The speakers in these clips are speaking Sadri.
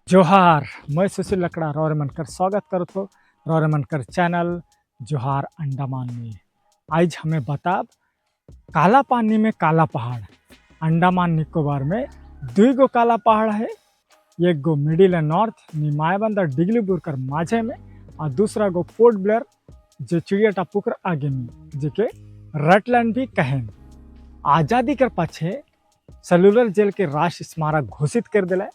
जोहार, मैं सुशील लकड़ा रौरे मनकर स्वागत करत हो रौरे मनकर चैनल जोहार अंडमान में। आज हमें बताब काला पानी में काला पहाड़। अंडमान निकोबार में दुई गो काला पहाड़ है, एक गो मिडिल एंड नॉर्थ नी मायाबंदर डिगलीपुर कर माझे में और दूसरा गो पोर्ट ब्लेयर जो चिड़िया टापू कर आगे में, जेके रटलैंड भी कहें। आज़ादी कर पाछे सेलुलर जेल के राष्ट्र स्मारक घोषित कर दिला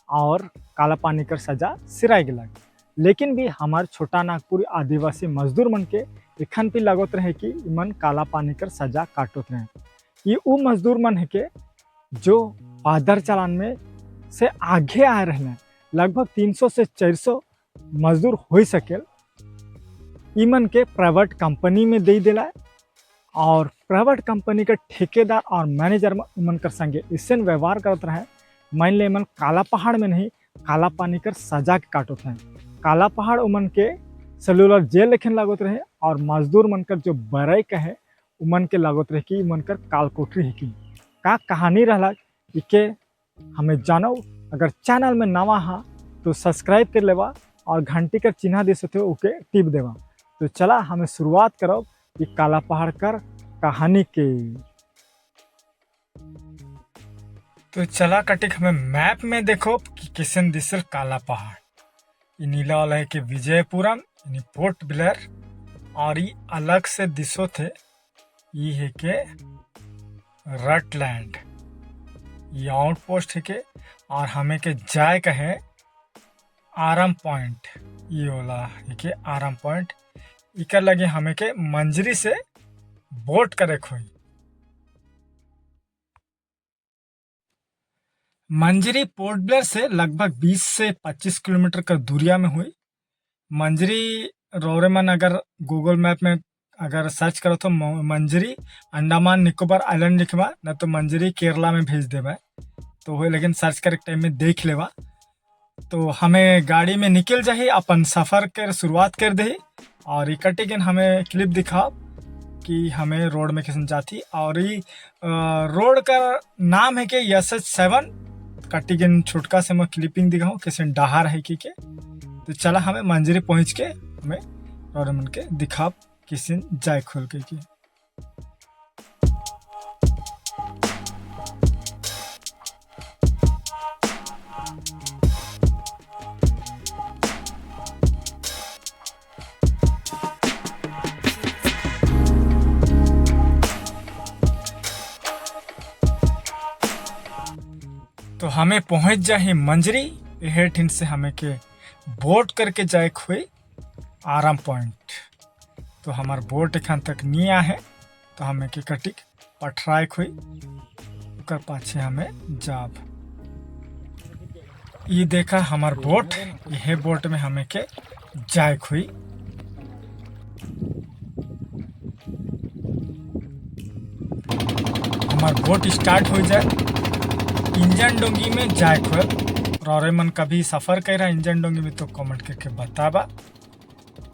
और काला पानी कर सजा सिराई गेला। लेकिन भी हमार छोटा नागपुर आदिवासी मजदूर मन के एखन भी लगत रहे कि मन काला पानी कर सजा काटत रहे। ये उ मजदूर मन है के जो पादर चालान में से आगे आए रहे, लगभग 300 से 400 मजदूर हो सकेल। इमन के प्राइवेट कंपनी में दे दिला और प्राइवेट कंपनी के ठेकेदार और मैनेजर मन कर संगे ऐसे व्यवहार करत रहे, मान ले मन काला पहाड़ में नहीं काला पानी कर सजा के काटत रहे। काला पहाड़ उमन के सेलुलर जेल लेखन लागत रहे और मजदूर मन कर जो बरई कहे उमन के लागत रहे कि मन कर काल कोठरी है की का कहानी रहा इके हमें जानो। अगर चैनल में नवा हा तो सब्सक्राइब कर लेवा और घंटी कर चिन्ह दे सकते हो ओके टिप देवा। तो चला हमें शुरुआत करो कि काला पहाड़ कर कहानी के। तो चला कटिक हमें मैप में देखो कि किसन दिसल काला पहाड़। ये नीला वाला है कि विजयपुरम यानी पोर्ट ब्लेयर और ये अलग से दिसो थे ये है के रटलैंड, ये आउटपोस्ट है के और हमें के जाए का है आराम पॉइंट, ये वाला है के आराम पॉइंट। इकर लगे हमें के मंजरी से बोट करे खोई। मंजरी पोर्ट ब्लेयर से लगभग 20 से 25 किलोमीटर का दूरिया में हुई। मंजरी रौरेमन अगर गूगल मैप में अगर सर्च करो तो मंजरी अंडमान निकोबार आइलैंड लिखवा, न तो मंजरी केरला में भेज देवा तो वही, लेकिन सर्च करे टाइम में देख लेवा। तो हमें गाड़ी में निकल जाही, अपन सफ़र कर शुरुआत कर दे और इकट्ठे के हमें क्लिप दिखा कि हमें रोड में कैसे जाती। और ये रोड का नाम है कि SH7 कटिगन छुटका से मैं क्लिपिंग दिखाऊँ कैसे डहार है कि के। तो चला हमें मंजरी पहुँच के हमें और मन के दिखा किसी जाए खोल के की। तो हमें पहुंच जाए मंजरी एहेठिन से हमें के बोट करके जाए हुई आराम पॉइंट। तो हमार बोट एखन तक नहीं आए है तो हमें के कटिक पठराए हुई ओकर पाछे हमें जाब। ये देखा हमार बोट, यह बोट में हमें के जाए हुई। हमार बोट स्टार्ट हो जाए इंजन डोंगी में जाए और मन कभी सफ़र कर रहा इंजन डोंगी में तो कमेंट करके बताबा।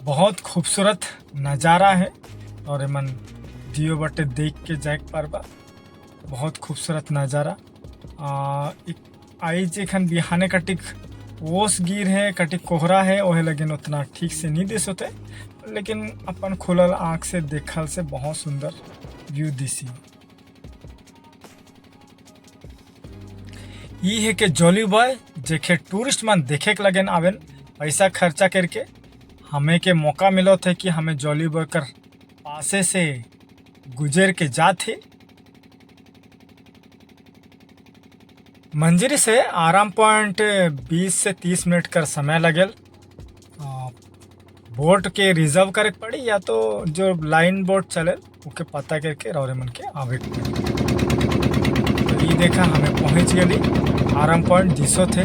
बहुत खूबसूरत नज़ारा है और मन जियो बटे देख के जाए पारबा, बहुत खूबसूरत नज़ारा। आई जेखन बिहाने कटिक ओस गिर है कटिक कोहरा है ओहे लेकिन उतना ठीक से नहीं this होते, लेकिन अपन खुलल आँख से देखल से बहुत सुंदर व्यू दिसी। ये है के जॉली बॉय जेखे टूरिस्ट मन देखे के लगन आवेन पैसा खर्चा करके। हमें के मौका मिलो थे कि हमें जॉली बॉय कर पासे से गुजर के जाते। मंजरी से आराम पॉइंट 20 से 30 मिनट कर समय लगेल। बोट के रिजर्व करे पड़ी या तो जो लाइन बोट चले ओके पता करके रौरे मन के आवे के पड़ी। तो ये देखा हमें पहुँच गई आराम पॉइंट दिसो थे।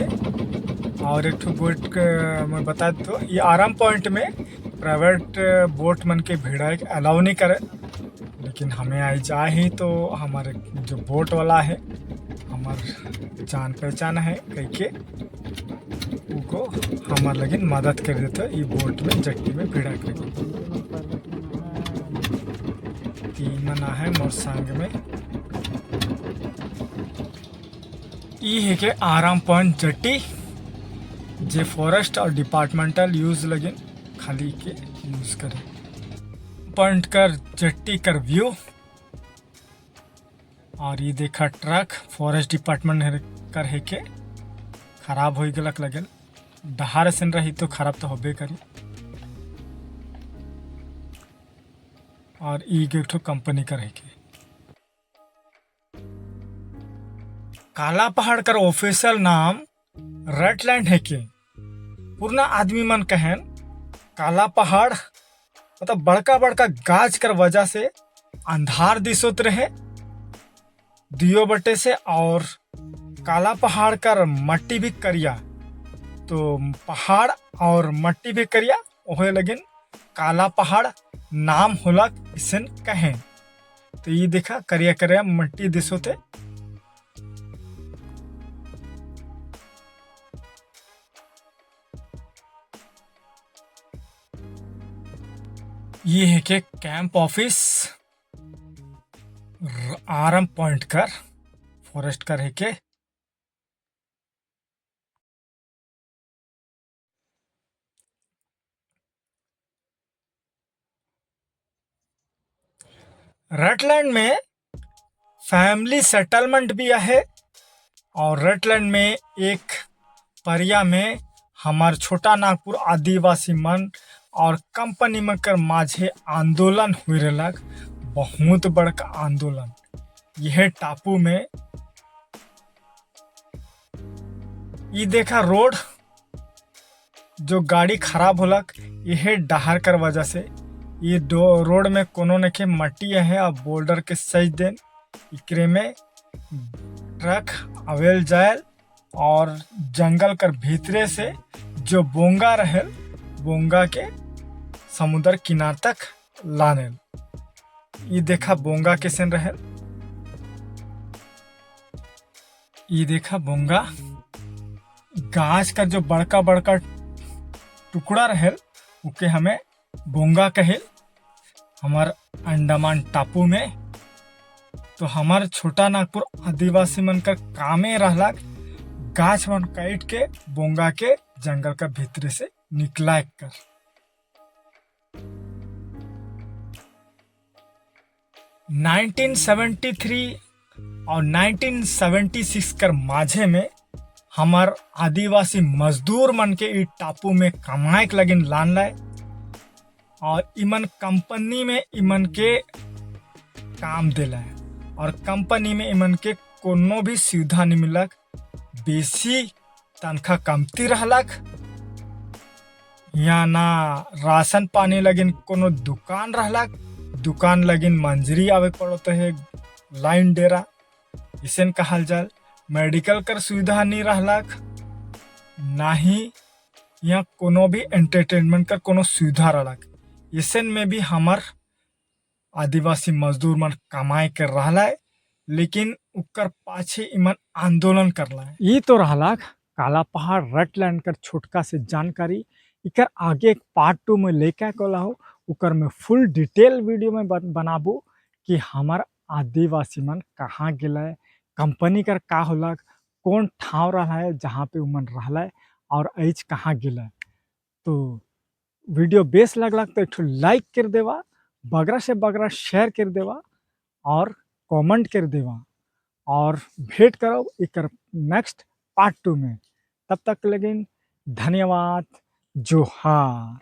और एक ठो बोट के मैं बता दो, ये आराम पॉइंट में प्राइवेट बोट मन के भीड़ा अलाउ नहीं करे, लेकिन हमें आई जा ही तो हमारे जो बोट वाला है हमार जान पहचान है कह के उनको हमार लगिन मदद कर देते ये बोट में जट्टी में भिड़ा के। तीन मना है मोर संग में। ई है के आराम पॉइंट जट्टी। जे फॉरेस्ट और डिपार्टमेंटल यूज लगिन खाली के यूज करे। पॉइंट कर जेट्टी कर व्यू। और ये देखा ट्रक फॉरेस्ट डिपार्टमेंट कर है के खराब हो गलक लगल। डहार असन रही तो खराब तो होबे करी। और ई एक ठो कंपनी कर है के। काला पहाड़ कर ऑफिशियल नाम रटलैंड है के। पुरना आदमी मन कहें काला पहाड़ मतलब बड़का बड़का गाछ कर वजह से अंधार दिसोत रहे दियो बटे से। और काला पहाड़ कर मट्टी भी करिया, तो पहाड़ और मट्टी भी करिया ओहे लगिन काला पहाड़ नाम होलक इसन कहें। तो ये देखा करिया करिया मट्टी दिसोते। ये है के कैंप ऑफिस आरम पॉइंट कर फॉरेस्ट कर है के। रटलैंड में फैमिली सेटलमेंट भी है। और रटलैंड में एक परिया में हमार छोटा नागपुर आदिवासी मन और कंपनी में कर माझे आंदोलन हुए रहलक, बहुत बड़का आंदोलन। यह टापू में ये देखा रोड जो गाड़ी खराब होलक यह डहार कर वजह से ये दो रोड में कोनो ने के मट्टी है और बोल्डर के सज then इकरे में ट्रक अवेल जायल और जंगल कर भीतरे से जो बोंगा रहेल बोंगा के समुद्र किनार तक लानेल। ये देखा बोंगा कैसन रहेल। ये देखा बोंगा गाछ का जो बड़का बड़का टुकड़ा रहेल उके हमें बोंगा कहेल हमार अंडमान टापू में। तो हमार छोटा नागपुर आदिवासी मन का कामे रहला गाछ मन काट के बोंगा के जंगल का भीतरे से निकला कर। 1973 और 1976 कर माझे में हमार आदिवासी मजदूर मन के इ टापू में कमाए के लगिन लान लाए और इमन कंपनी में इमन के काम दिला है। और कंपनी में इमन के कोनो भी सुविधा नहीं मिलक, बेसी तनख्वाह कमती रहलक। यहाँ ना राशन पानी लगिन कोनो दुकान रहलक, दुकान लगिन मंजरी आवे पड़त है लाइन डेरा इसन कहल जाल। मेडिकल कर सुविधा नहीं रहलक, ना ही यहाँ कोनो भी एंटरटेनमेंट कर कोनो सुविधा रहलक। इसन में भी हमार आदिवासी मजदूर मन कमाए कर रहला है, लेकिन उकर पाछे इमन आंदोलन करला है। ये तो रहलक काला पहाड़ रटलैंड कर छोटका से जानकारी। इकर आगे एक पार्ट 2 में लेके आके हो, उकर में फुल डिटेल वीडियो में बनाबो कि हमार आदिवासी मन कहाँ गेला, कंपनी कर का होलक, कौन ठाव रहा है जहाँ पे उमन रहला है और ऐज कहाँ गेला। तो वीडियो बेस लगलक तो एक लाइक कर देवा, बगरा से बगरा शेयर कर देवा और कमेंट कर देवा। और भेंट करो एक नेक्स्ट पार्ट 2 में। तब तक लेकिन धन्यवाद, जोहार।